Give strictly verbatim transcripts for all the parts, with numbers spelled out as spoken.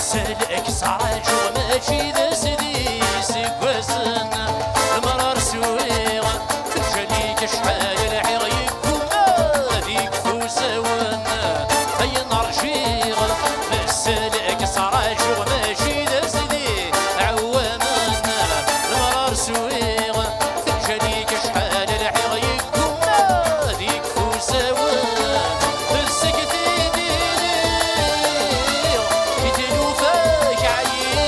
Selk ttṛaǧuɣ mačči d asdi seg wassen, lemrar swiɣ, teǧǧa-k acḥal lḥiɣ yegguma deg fusawen. Ayen rǧiɣ, selk ttṛaǧuɣ mačči d asdi ɛwamen, lemrar swiɣ, teǧǧa-k acḥal lḥiɣ yegguma deg fusawen. Seg tidi i tlufa-k ɛyiɣ.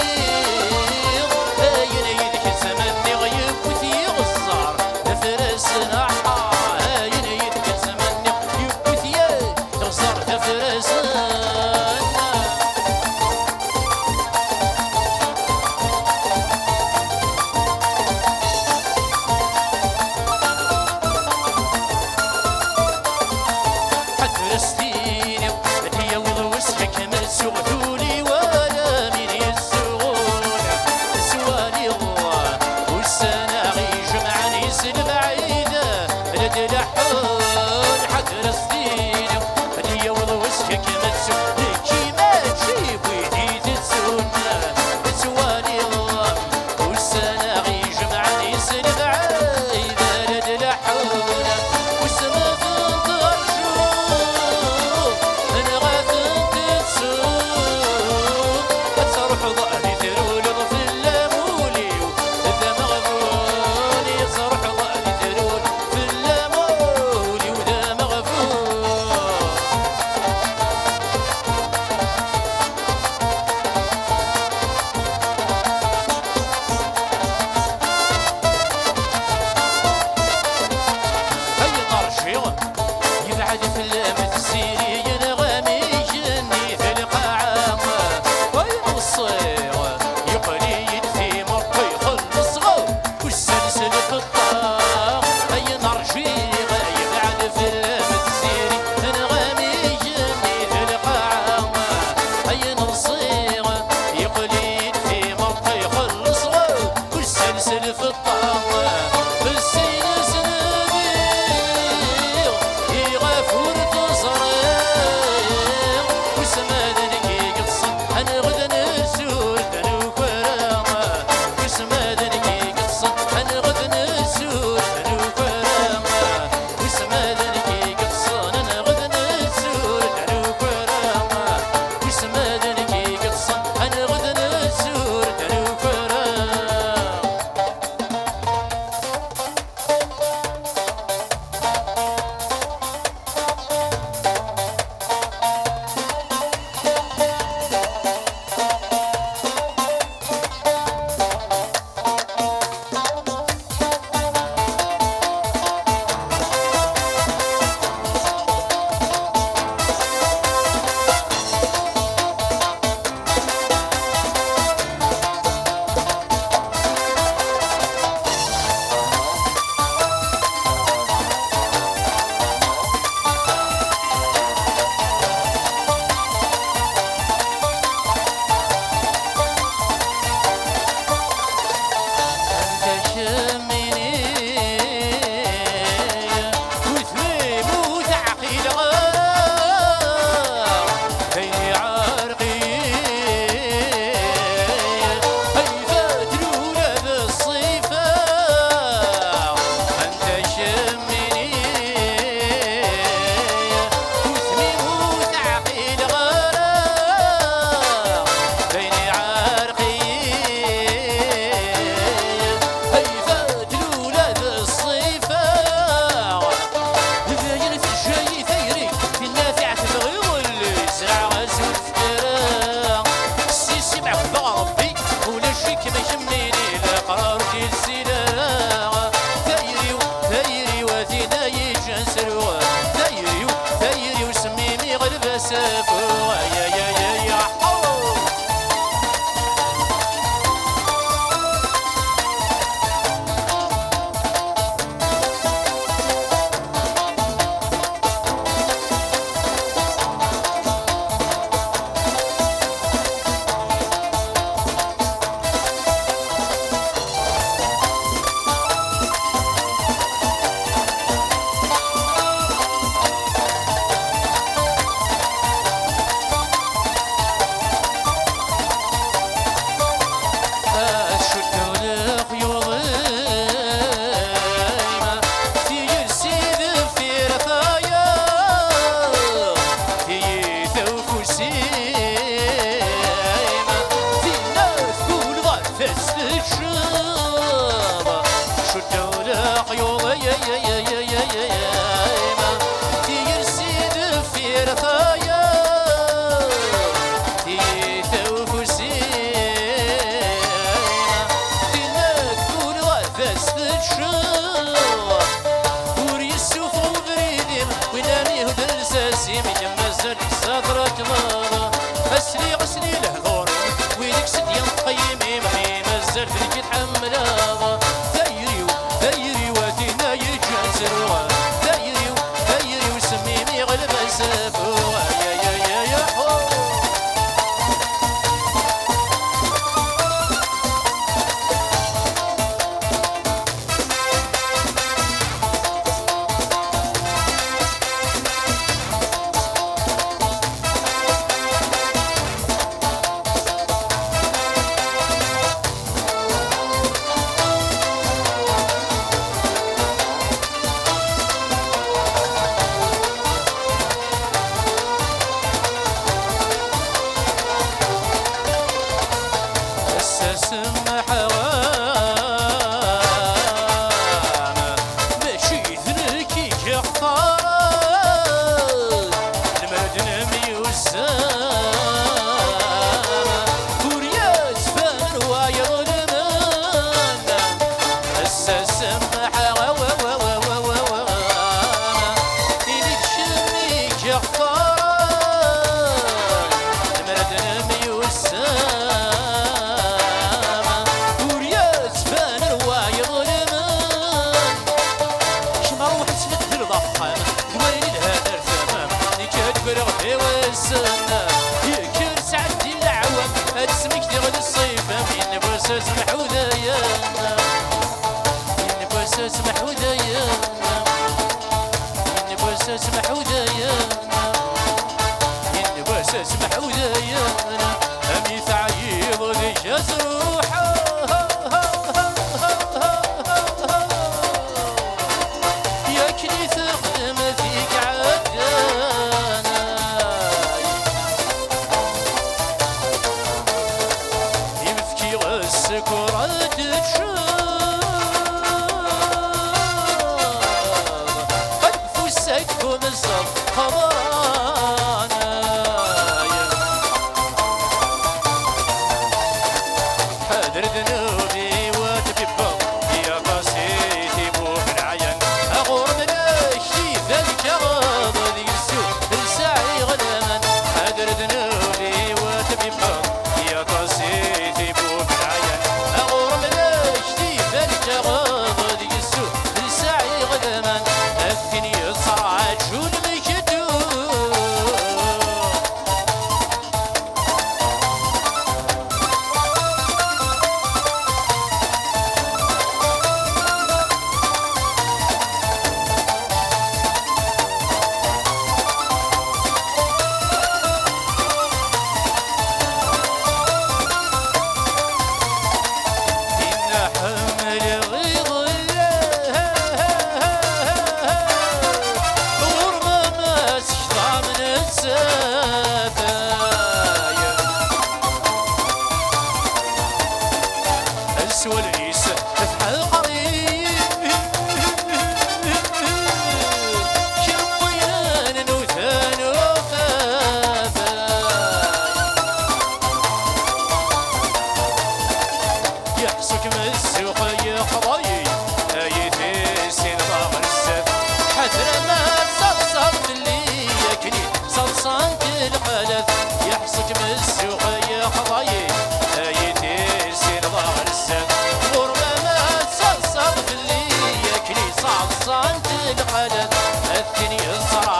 Ḥemmleɣ tayri-w, tayri-w, a tinna yeǧǧa ttruɣ. Tayri-w, tayri-w, s mmi-m iɣleb asafu. Ay, ay, ay, ay, aḥu. Ass-a semḥeɣ-am, mačči d nekk i k-ixtaṛen. Lemmer d nemyussan, ur yettban wayeḍ lman. Ass-a semḥeɣ-am, ini-d kemm i k-ixtaṛen. Lemmer d nemyussan, ur yettban wayeḍ lman. Kemm ruḥ sbeddel d axxam, d wayen ilhan ar tama. Nekk ad kkreɣ d iwassen, yekker sɛeddi leɛwam, ad smektiɣ d ṣṣifam, yenna-as asmeḥ u dayen. Yenna-as asmeḥ u dayen. Yenna-as asmeḥ u dayen. Yenna-as asmeḥ u dayen. Am i teɛyiḍ deg-s ruḥ. Yakken i texdem tik ɛeddan. I m-fkiɣ sskeṛ ad teččeḍ, qleb ufus ad k-umseɣ qemran. Ḥader ddnub-iw ad tbibbeḍ, i aṭas i t-ibuben ɛyan. Aɣur mlek-it ad k-aɣeḍ deg-s, ur sɛiɣ laman. Ḥader ddnub-iw ad tbibbeḍ, i aṭas i t-ibuben ɛyan. Aɣur mlek-it ad k-aɣeḍ deg-s, ur sɛiɣ laman. Ad tin yettṛaǧun lekdub. Inna ḥemmleɣ iḍellan, ɣur-m ama sektam nettat. S wallen-is tḥeqer-iyi, kra n wayen nudan uxafa. Yeḥṣu-kem zzux yexḍa-yi, ay tisin d aɣ-nessat. Ḥader ma tettaḍsaḍ fell-i akken i ttaḍsant lqalat. Yeḥṣu-kem zzux yexḍa-yi, ay tisin d aɣ-nessat. Ɣur-m ma tettaḍsaḍ fell-i akken i ttaḍsant lqalat. Ad tin yeẓra